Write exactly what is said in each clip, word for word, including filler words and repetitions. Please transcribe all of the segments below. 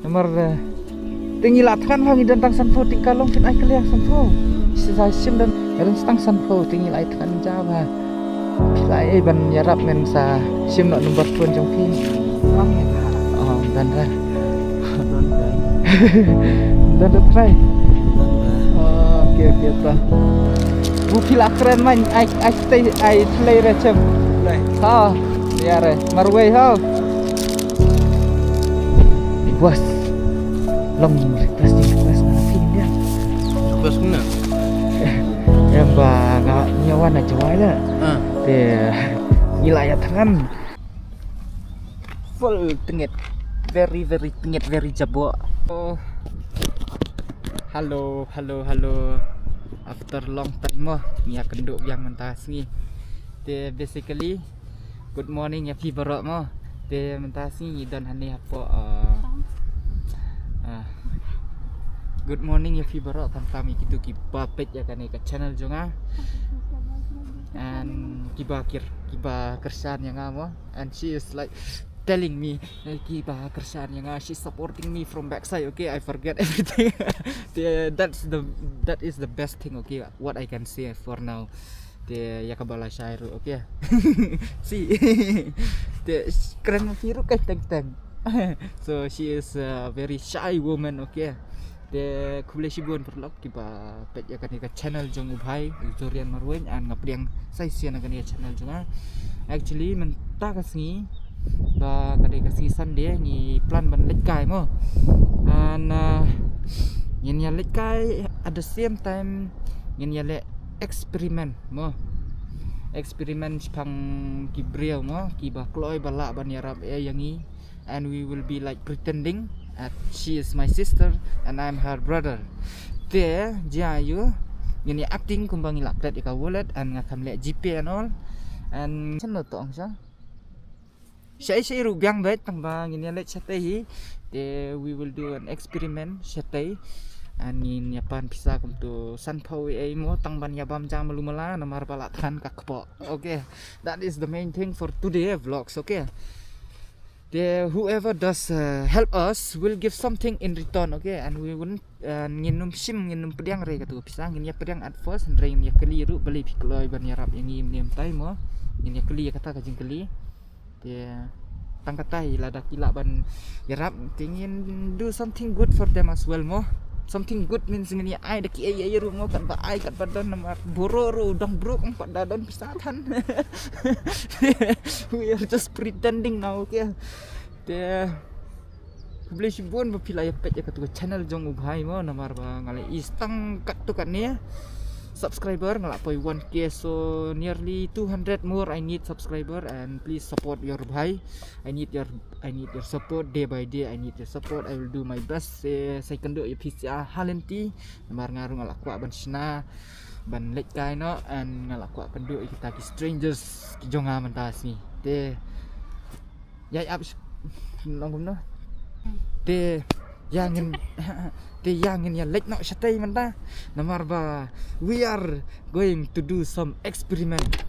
Mar, eh, te ngi la thngan ba ngi don tang sanphew tyngka long phin ai kylliang sanphew. Sa shim don ren tang sanphew te ngi la thngan ja ba. Phi la ai ban ïarap men sa shim noh number phone jong phi. Oh, done da. Done da try. Oh, okay, okay, to. Bu phi la kren man, ai, ai stay, ai play re chem. Play. Ha, ïa re. Marwei ha. Ni bos. Long request ni request na phi ni dia. Request kumno? Em ba nga nyawa na jawai la. Ha. Te ngi la ïa thngan. Full tengit. Very, very tengit, very jabo. Oh. Hello, hello, hello. After long time mo, ngi ïa kynduh biang mynta sngi. Te basically, good morning ïa phi baroh mo. Te mynta sngi ngi don hangne hapoh, uh, uh, good morning ïa phi baroh, khamtam ïa kito kiba peit ïa kane ka channel jong nga. And kiba kir, kiba kyrshan ïa nga mo. And she is like telling me, eh, kiba kyrshan ïa nga, she's supporting me from backside, okay? I forget everything. Yeah, that's the, that is the best thing, okay? What I can say for now. Te ïa kaba lashai ruh, okay? See. Te kren ma phi ruh kai teng teng. So she is a very shy woman, okay? Te khublei shibun paralok kiba peit ïa kane ka channel jong u bhai, u Jorian Marwein, and nga pdiang sa shisien ïa kane ka channel jong nga. Actually mynta ka sngi ba ka dei ka sngi Sunday, ngi plan ban leit kai mo. And, uh, ngin ïa leit kai, at the same time ngin ïa leh experiment mo. Experiment shaphang ki briew mo, kiba kloi ba lah ban ïarap ïa ngi. And we will be like pretending that she is my sister and I'm her brother. Te jia ïa u, ngin ïa acting kumba ngi la plet ïa ka wallet and nga kham leh GPay and all. And shen no tong sha. Shai shai ruh biang bad tang ba ngin ïa leit shatei hi. Te we will do an experiment shatei. And ngin ïa pan pisa kumto sanphew ei mo tang ban ïa bam jam malu mala namar ba la than ka kpoh. Okay, that is the main thing for today vlogs, okay? Te whoever does, uh, help us will give something in return, okay? And we wouldn't, uh, ngin nym shim, ngin nym pdiang re katu pisa, ngin ïa pdiang at first, hynrei ngin ïa kylli ruh balei phi kloi ban ïarap ïa ngi mynne mynta mo. Ngin ïa kylli ïa kata ka jingkylli. Te tang kata hi lada ki lah ban ïarap te ngin do something good for them as well mo. Something good means ngin ïa ai da ki ei ei ruh mo, kat ba ai kat ba don namar boro ruh dang bruk ong pat da don pisa than. We are just pretending now, okay? Te khublei shibun ba phi la ïa peit ïa katu ka channel jong u bhai mo, namar ba nga la ïohi tang katto katne subscriber nga la poi one K, so nearly two hundred more I need subscriber, and please support your bhai. I need your, I need your support day by day. I need your support. I will do my best. Eh, sa ïakynduh ïa phi sha ha lynti. Namar nga ruh nga la kwah ban shna ban leit kai noh and nga la kwah kynduh ïa kita ki strangers ki jong nga mynta sngi. Te ïa ap long kumno. Te ïa ngin, te ïa ngin ïa leit noh shatei mynta. Namar ba we are going to do some experiment.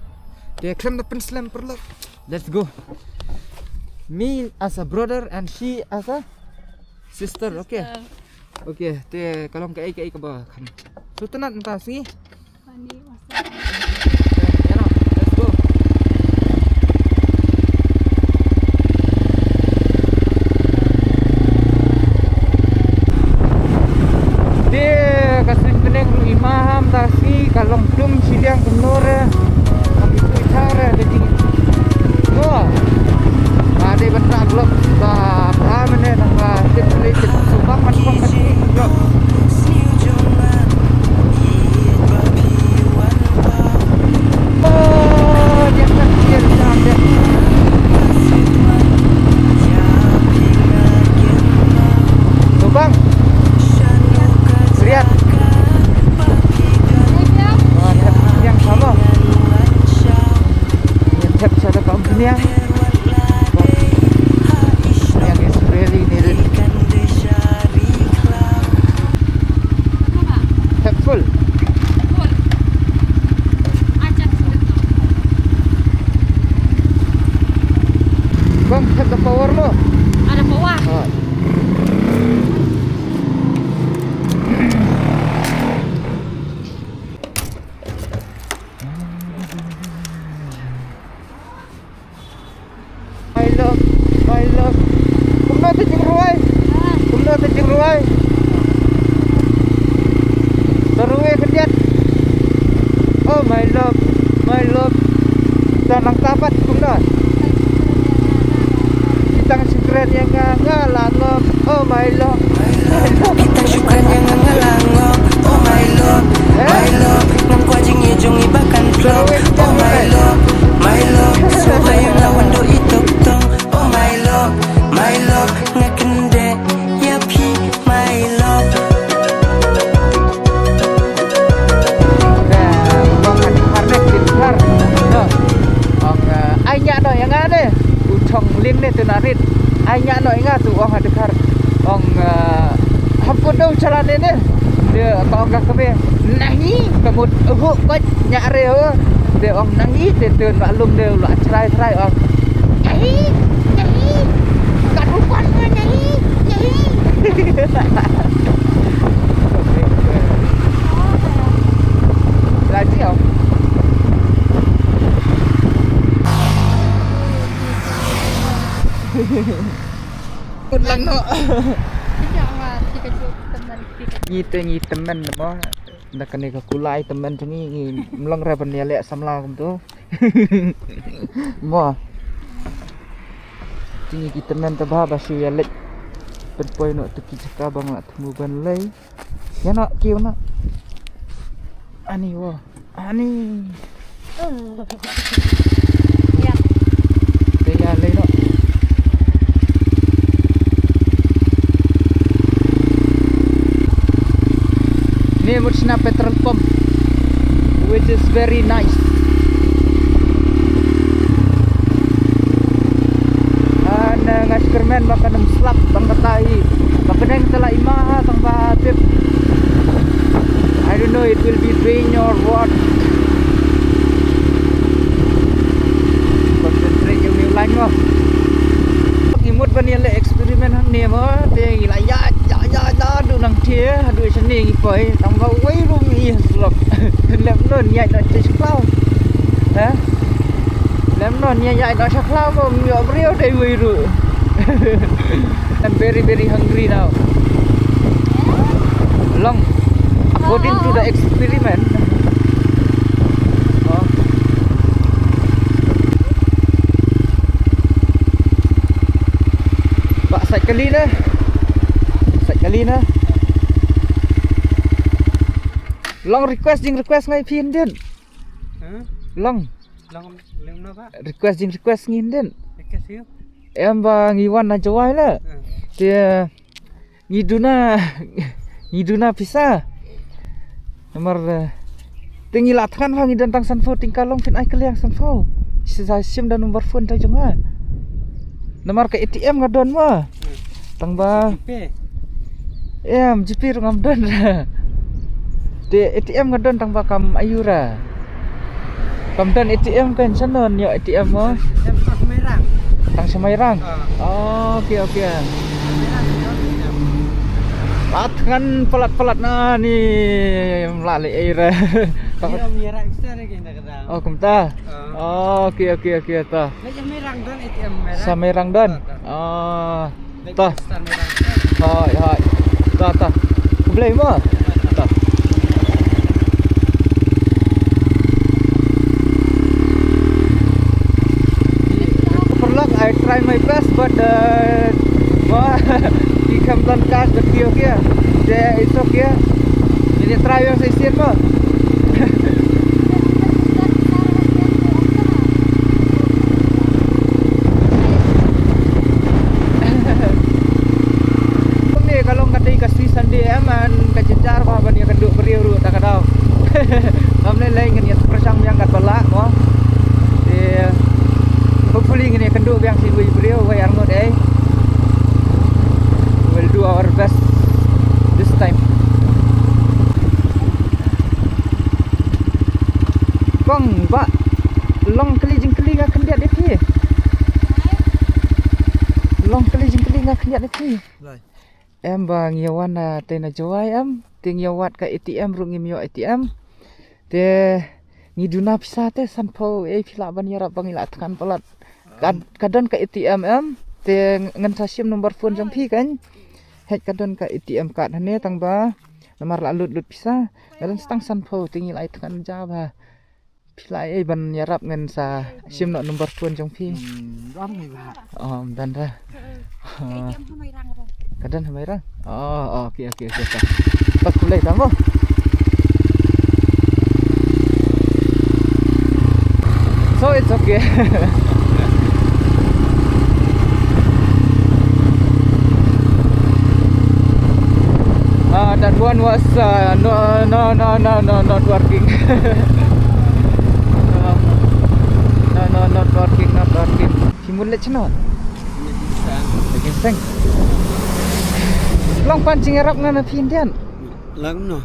Te khlem da pynslem paralok. Let's go. Me as a brother and she as a sister, okay? Sister. Okay, te ka long kaei kaei kaba kham sngewtynnat mynta sngi. Let's go. Te ka suiñ bneng ruh i maham ta sngi ka long dum shiliang kumno re. Ka phi pui thar re ka jing. Mo. Ka dei ban rah vlog ba bha mane nang ba tip lei tip subang man pang ka jing vlog. Oh, dia tak dia tak dia. Subang. Lihat. Wah, yang sama. Yang tak ada kaum dunia. Yang Jingrwai. Kumno te jingrwai? Te rwai khyndiat. Oh my love, my love. Te nangta pat kumno? Ki tang shu kren ïa nga, nga la ngop. Oh my love. Ki tang shu kren ïa nga, nga la ngop. Oh my love, my love. Ngam kwah jingïaid jong i ba kan flop. Oh my love, my love. Sngewbha ïa nga, wan duh i tuk tong. Oh my love, my love, nga kyndit ïa phi, my love. Ong ha dkhar ne, dkhar. Ong, eh, ai ñiah noh ïa nga ne. U chong lieng ne te na rit. Ai ñiah noh ïa nga, tu ong ha dkhar. Ong, eh, hap kut dei u chalan ne ne. Te ka ong ka kmie, nahi, ka mut, uh, koit, ñiah re, uh. Te ong nahi, te tun ba lum de, la chrai chrai ong. Nahi, nahi. Ka tu kon ma nahi, nahi. La ji ong. Kut lang noh. Ngi te ngi tymmen mo. Da kane ka kulai tymmen jong ngi, ngim long re ban ïaleh samla kumto. Mo. Te ngi ki tymmen te bha ba shu ïaleh. Pynpoi noh te ki jaka ba nga la thmu ban leit. Ïa noh, kiew noh. Ani wo. Ani. Ïa. Te ïa lei noh. Ne mut shna petrol pump, which is very nice. An, eh, nga shu kyrmen ba kan ym slap tang kata hi. Ba pdeng tala ima ha tang ba tip. I don't know it will be rain or what. Concentrate ïa u line mo. Ngi mut ban ïaleh experiment hangne mo. Te ngi la ïa ïa ïa ïa du nang thie du shane ngi poi. Tang ba wei rum ngi slok. Lem non ïa ïa te shlaw. Ha? Lem non ïa ïa ïa shlaw mo ïa briew dei wei ru. I'm very, very hungry now. Long, according to the experiment. Oh. Ba sait kali na. Sait kali na. Long request jing request ngai phin din. Huh? Long. Long lem na ba. Request jing request ngin din. Request you. Em ba ngi wan na Jowai la. Huh. Te ngi duna, ngi duna pisa. Namar, eh, te ngi la thngan ba ngi don tang sanphew tyngka long phin ai kylliang sanphew. Sa shim da number phone ta jong nga. Namar ka A T M nga don mo. Hmm. Tang ba. GPay. Em, GPay ruh ngam don. Te A T M nga don tang ba kam aiu ra. Kam don A T M kan sha non ïoh A T M mo. Em, tang Shamairang. Tang Shamairang. Ah. Oh, okay, okay. Shamairang, don A T M. At ngan palat palat na ni mlali ai ra. Ïa, ïa, ïa, ïa, ïa, ïa, ïa, ïa. Oh, kumta. Ah. Oh, okay, okay, okay, ta. Leit ïa Mairang don, leit ïa Mairang. Sa Mairang don. Ta, ta. Oh. Leit ta. Sa Mairang. Hoi, hoi. Ta, ta. Khublei mo. Ta. Paralok, I try my best, but, uh, mo, ki kham don cash, but ki okay. Te it's okay. Ngin ïa try ïa sa shisien mo. Kumne ka long ka dei ka sngi Sunday em, an ka jynjar ba ban ïakynduh briew ruh ta ka daw. Ngam lei lei ngin ïa pyrshang biang katba lah mo. Te hopefully ngin ïakynduh biang shi wei briew wei ar ngut ei. We'll do our best this time. Kong ba long kylli jingkylli nga khyndiat ïa phi. Long kylli jingkylli nga khyndiat ïa phi. Lai. Em ba ngi ïa wan na te na Jowai em, te ngi ïa wad ka A T M ruh ngim ïoh A T M. Te ngi duna pisa te sanphew ei phi lah ban ïarap ba ngi lah thngan palat. Ka, ka don ka A T M em. Te ngan sa shim number phone jong phi kan. Hei ka don ka A T M card hangne tang ba. Namar la lut lut pisa. Nga don tang sanphew te ngi la ïathngan ja ba. Phi la ai ban ïarap ngan sa shim noh number phone jong phi. Hmm, don hi ba. Oh, don ra. Oh. Ka don ha Mairang. Oh, oh, okay, okay, okay. Ka, ka khublei ta mo. So it's okay. Uh, that one was uh, no, no, no, no, no, not working. Uh, no, no, not working, not working. Phi mut leh shnong? Leh ginseng. Long pan jingïarap nga na phi Indian. Lang no.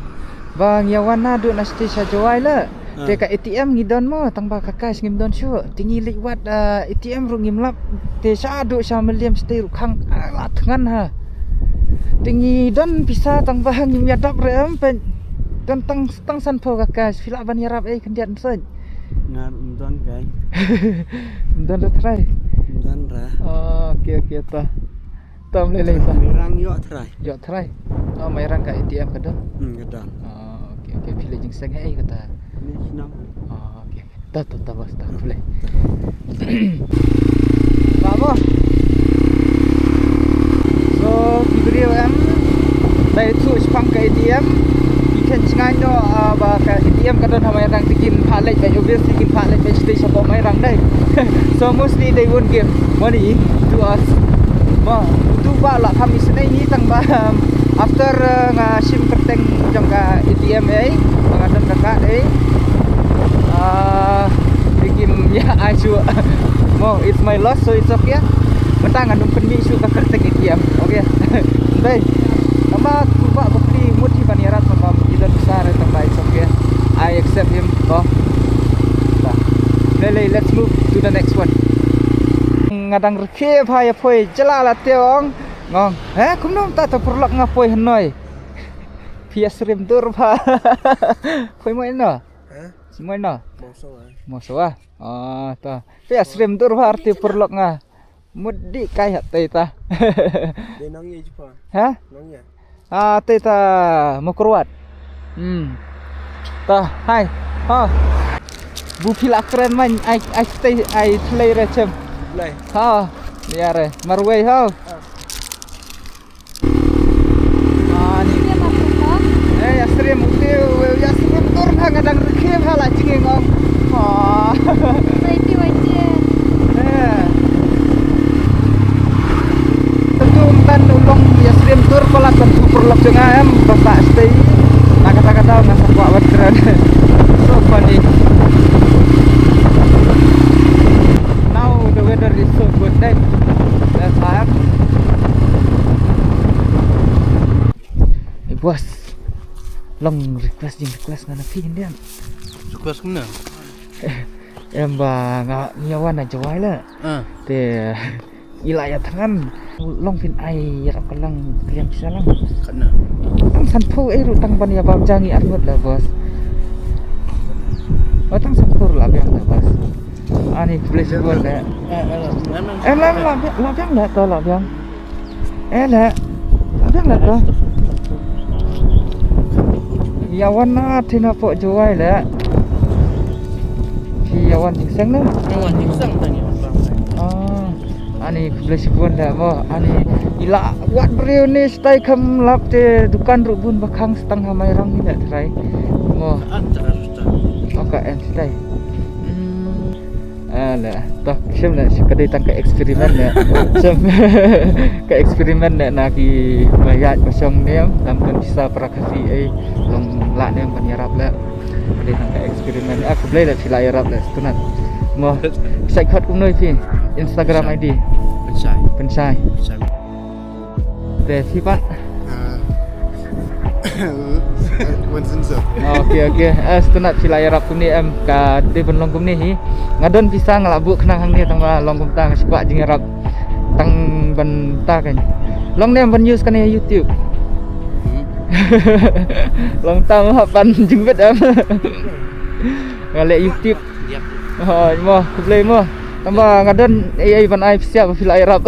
Ba ngi ïa wan naduh na stage sha Jowai la. Ah. Te ka A T M ngi don mo, tang ba ka cash ngim don shuh. Te ngi leit wad, ah, A T M ruh ngim lap. Te sha duh sha Mylliem stage ruh khang, ah, la thngan ha. Te ngi don pisa tang ba ngim ïa dap re em pen. Don tang, tang sanphew ka cash, phi lah ban ïarap ei khyndiat mynshuwa. Nga ym don kai. Ym don re trai. Ym don re. Oh, okay, okay, ta. Tam lei lei sa. Mairang ïoh trai. Ïoh trai. Oh, Mairang ka A T M ka don. Hmm, ka don. Oh, okay, okay. Phi leh ginseng hei kata. Ni shnong. Oh, okay, okay. Ta, ta, ta, bas, ta, phi leh. Ba mo. So, ki briew em. Dei tu shipang ka A T M. Ki khein shngain no, ah, ba ka A T M ka don ha Mairang te kin phah leit ba obviously kin phah leit ba stage shapoh Mairang dei. So mostly they won't give money to us. Mo, utu ba la kham isynei ni tang ba, um, after, uh, nga shim kyrteng jong ka A T M ei, ba nga don ka card ei. Ah, te kim ïa ai shuh. Mo, it's my loss, so it's okay. Mynta ngan ym pynmih shuh ka kyrteng A T M. Okay. Dei. Tang ba tu ba bukli mut hi ban ïarap tang ba i don pisa re tang ba it's okay. I accept him. Ko. Lei lei, let's move to the next one. Nga dang rkhie bha ïa poi jylla la te ong. Ngong. He, kumno mynta to paralok nga poi hynrei. Phi ïa syriem dur bha. Poi mo ino? He? Mo ino? Mo sawa. Mo sawa. Ah, to. Phi ïa syriem dur bha arti paralok nga. Mut dih kai ha tei ta. Dei nong ïa jipa. Ha? Nong ïa. Ah, tei ta Mawkyrwat. Hmm. Ta, hai. Ha. Bu phi la kren man ai, ai tei, ai thlei re chem. Thlei. Ha. Ïa re. Marwei ha. Ah. Ah, ni. Eh, ïa syriem uti, ïa syriem dur ha nga dang rkhie ha la jingïeng ong. Ah. Wai ti wai ti. Eh. Tentu ym tang u long ïa syriem dur pala tentu paralok jong nga em ba sa stay. Na kata kata nga sa kwah wat kren. So funny. Now the weather is so good, eh. That's why. Eh, boss. Long request jing request nga na phi Indian. Request kumno? Em ba nga ngi ïa wan na Jowai la. Ah. Te i la ïa thngan long phin ai ïa rap ka lang kliang pisa lang. Katno? Tang sanphew ei ruh tang ban ïa bam jang i arngut la boss. Ba tang sanphew la biang la boss. Ani khublei shibun le. Em la la biang la to la biang. Eh le. La biang la to. Ïa wan na thina po Jowai le. Ki ïa wan jingseng ne? Ïa wan jingseng tang ïa wan bang. Ah. Ani khublei shibun da mo. Ani i la wad briew ne stai kham lap te dukan ruh bun ba khang stang ha Mairang ni da trai. Mo. An trai. Oka en stai. Hmm. Ah, la. Toh, shem la, shem ka dei tang ka experiment ne. Shem ka experiment ne na ki ba ïaid ba shong ne, lam kan pisa para Khasi ei, long la ne ban ïarap la. Ka dei tang ka experiment. Ah, khublei la phi la ïarap la, stunat. Mo, sa khot kumno phi? Instagram I D. Pynshai. Pynshai. Pynshai. Te phi pat? Ah. Wan sensor. Okay, okay. Eh, stunat phi la ïarap kumne em ka te ban long kumne hi. Nga don pisa nga la buh khnang hangne tang ba long kumta nga shu kwah jingïarap tang ban ta kan. Long ne em ban use kane YouTube. Hmm. Long ta ma pan jingbit em. Nga leh YouTube. Yep. Oh, mo, khublei mo. Tang ba nga don ei ei ban ai pisa ba phi la ïarap.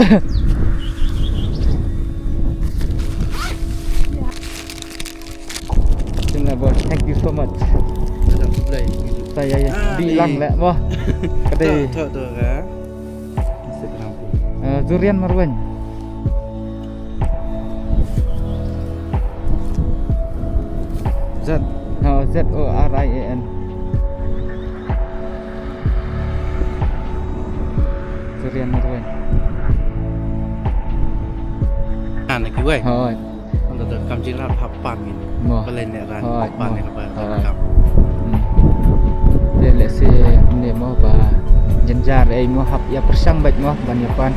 Thank you so much. Sa ïa ïa. Bi lang leh mo. Ka dei. To to to ka. Instagram. Durian marweng. Z. Oh, Z O R I A N. Durian marweng. Ah, na kiwei. Hoi. Anda tu kam jingïarap hap pam ni. Mo. Balai ni ran hap pam ni. Hoi. Te lehse ne mo ba jynjar ei mo hap ïa pyrshang bad mo ban ïa pan.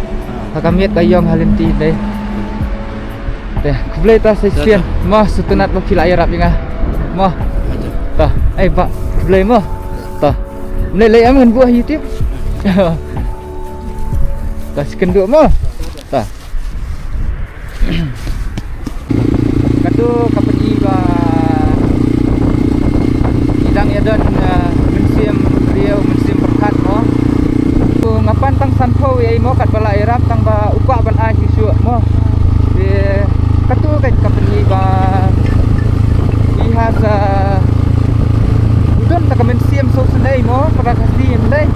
Ha ka miet ka ïong ha lynti dei. Te khublei ta sa sien mo, sngewtynnat ba phi la ïarap ïa nga. Mo. Ta ei ba khublei mo. Ta. Mlei lei am ngan buh ha YouTube. Ta sken duh mo. Ta. Katu ka pynï ba ki dang ïa don mynsiem briew mynsiem pyrkhat mo. Nga pan tang sanphew ei mo kat ba la ïarap tang ba u kwah ban ai shuh shuh mo. Te katu ka ka pynï ba i ha sa don ta ka mynsiem so sendai mo para ka siem dai.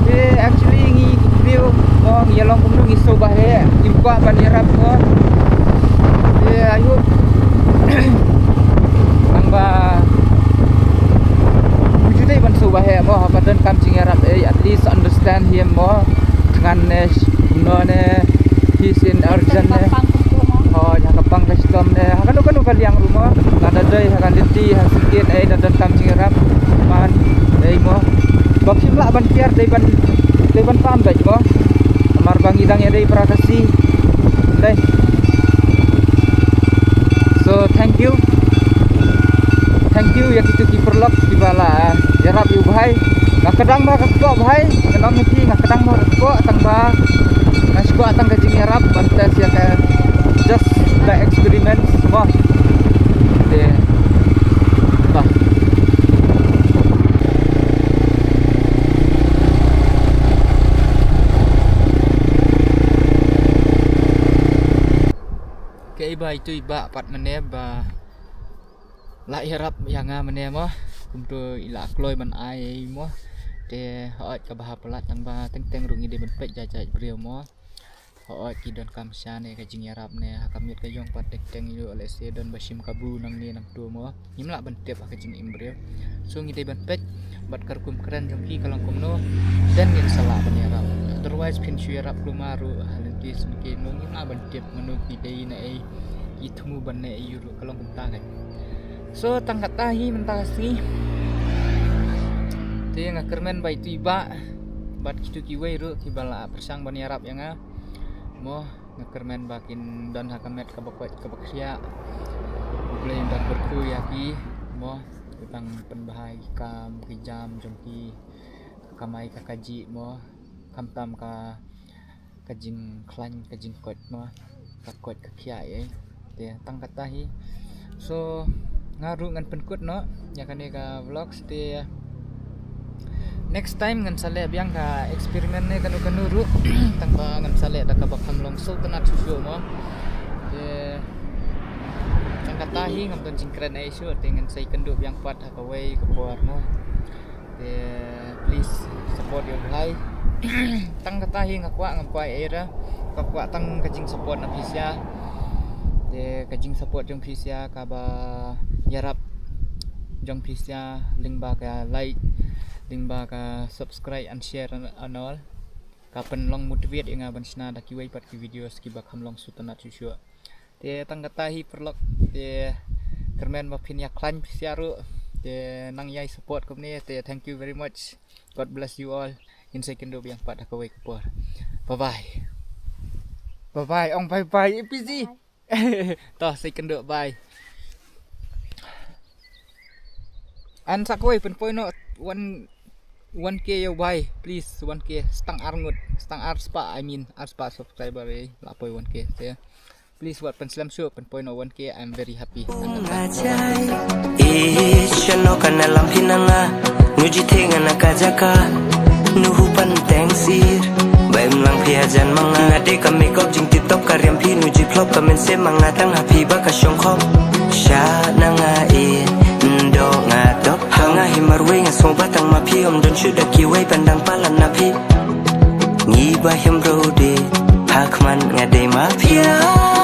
Te actually ngi ki briew mo ngi ïa long kumno ngi so ba he ngi kwah ban ïarap mo. Te I hope nang ba u ju dei ban so ba he mo ha ka don kam jingïarap ei at least understand him mo. Ngan ne no ne hi sien urgent ne. Hoi ha ka pang ka shitom ne ha ka no ka no ka liang ruh mo. Lada dei ha ka lynti ha sien ei da don kam jingïarap man ei mo. Ba phim lah ban kiar dei ban dei ban pam bad mo. Namar ba ngi dang ïa dei para ka si. Dei. So thank you. Thank you ïa kitu ki paralok kiba la ïarap ïa u bhai. Nga kdang ba ka kpoh bhai, nga ong ïa phi nga kdang ba ka kpoh tang ba nga shu kwah tang ka jingïarap ban test ïa ka just the experiment mo. Te ba Kaei ba itu i bah pat mynne ba la ïarap ïa nga mynne mo. Kumtu i la kloi ban ai mo. Te hooid kaba ha palat tang ba teng teng ruh ngi dei ban peit jait jait briew mo. Hooid ki don kam sha ne ka jingïarap ne ha ka miet ka ïong pat teng teng ïoh lehse don ba shim kabu nangne nangto mo. Ngim lah ban tip ha ka jingim briew. So ngi dei ban peit bad ka rukom kren jong ki ka long kumno. Then ngin sa lah ban ïarap. Otherwise phin shu ïarap kulmar ruh ha lynti sngewthuh mo ngim lah ban tip mano ki dei na ei ki thmu ban ne ei ruh ka long kumta kan. So tang kata hi mynta ka sngi. Te nga kyrmen ba itu i bah bad kitu kiwei ruh kiba la pyrshang ban ïarap ïa nga. Mo nga kyrmen ba kin don ha ka met kaba koit kaba khriah. U Blei un da kyrkhu ïa ki mo. Tang pynbha ïa ki kam ki jam jong ki ka kamai ka kajih mo. Khamtam ka ka jingkhlaiñ ka jingkoit mo. Ka koit ka khiah ei. Te tang kata hi. So nga ruh ngan pynkut noh ïa kane ka vlog te next time ngan sa leh biang ka experiment ne kano kano ruh. Tang ba ngan sa leh da kaba kham long sngewtynnat shuh shuh mo. Te tang kata hi ngam don jingkren ei shuh te ngan sa ïakynduh biang pat ha kawei ka por mo. Te please support ïa u bhai. Tang kata hi nga kwah ngam kwah ei ruh. Nga kwah tang ka jingsupport na phi sha. Te ka jingsupport jong phi sha kaba ïarap jong phi sha lyngba ka like lyngba ka subscribe and share and all. Ka pynlong motivate ïa nga ban shna da kiwei pat ki videos kiba kham long sngewtynnat shuh shuh. Te tang kata hi paralok te kyrmen ba phin ïa khlaiñ phi sha ruh te nang ïai support kumne te thank you very much. God bless you all. Ngin sa ïakynduh biang pat ha kawei ka por. Bye bye. Bye bye ong bye bye A P C. To sa ïakynduh bye. An sa kawei pynpoi noh one one K ïa u bhai please one K stang ar ngut stang ar spah I mean ar spah subscriber ei la poi one K te. Please wat pynslem shuh pynpoi noh one K I'm very happy. Nga jai. Ih, shano ka na lam phi na nga. Ngu ji the nga na ka jaka. Nu hu pan teng sir. Ba im lang phi hajan ma nga. Nga dei ka makeup jing tip top ka riam phi nu ji flop ka men se ma nga tang ha phi ba ka shong khop. Sha na nga i ndo nga top. Ha nga hi marwei nga so ba tang ma phi om don shu da ki wei pan dang palan na phi. Ngi ba him bro de. Ha khman nga dei ma phi.